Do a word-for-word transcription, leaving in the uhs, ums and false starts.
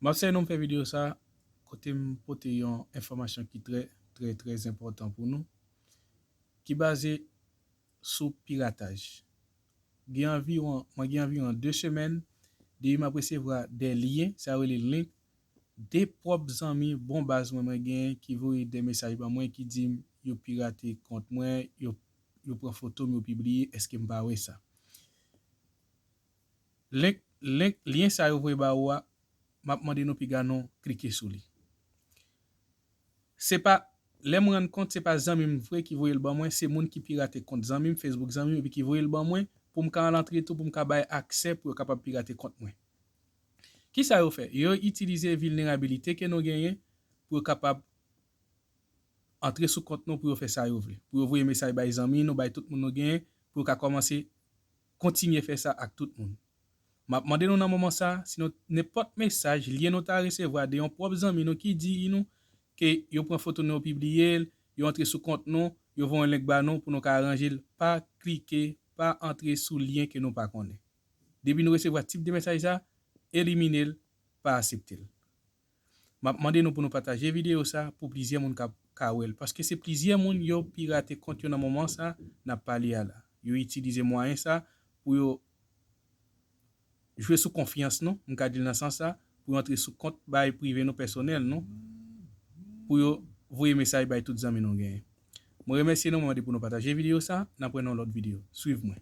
M ap sèvi nou m fè videyo sa kote m pote yon enfòmasyon ki trè, trè, trè enpòtan pou nou, ki baze sou pirataj. Gen anviwon, mwen gen anviwon de semèn depi m ap resevwa de lyen, sa yo rele link, de pwòp zanmi bon baz mwen, mwen genyen ki voye de mesaj ban mwen, ki di m yo pirate kont mwen, yo, yo pran foto m, yo pibliye, èske m pa wè sa? Link, link, lyen sa yo voye ba ou a, m ap mande nou piga nou klike sou li. Se pa, lè m rann kont, se pa zanmi m vre ki voye l ban mwen, se moun ki pirate kont zanmi m, Facebook zanmi m, epi ki voye l ban mwen, pou m ka al antre tou, pou m ka bay aksè pou yo kapab pirate kont mwen. Kisa yo fè? Yo itilize vilnerabilite ke nou genyen pou yo kapab antre sou kont nou pou yo fè sa yo vle, pou yo voye mesaj bay zanmi nou, bay tout moun nou genyen, pou yo ka kòmanse kontinye fè sa ak tout moun. M ap mande nou nan moman sa, si nou, nenpòt mesaj, lyen nou ta resevwa de yon pwòp zanmi nou ki di nou ke yo pran foto nou, yo pibliye l, yo antre sou kont nou, yo voye yon link ba nou pou nou ka aranje l, pa klike, pa antre sou lyen ke nou pa konnen. Depi nou resevwa tip de mesaj sa, elimine l, pa aksepte l. M ap mande nou pou nou pataje videyo sa pou plizyè moun ka, ka wè l. Paske se plizyè moun yo pirate kont yo nan moman sa n ap pale a la. Yo itilize mwayen sa pou yo jwe sou konfyans nou, m ka di l nan sans sa, pou yo antre sou kont bay prive nou, pèsonèl nou, pou yo voye mesaj bay tout zanmi nou genyen. Mwen remèsye nou, mwen mande pou nou pataje videyo sa, n ap wè nan lòt videyo. Swiv mwen.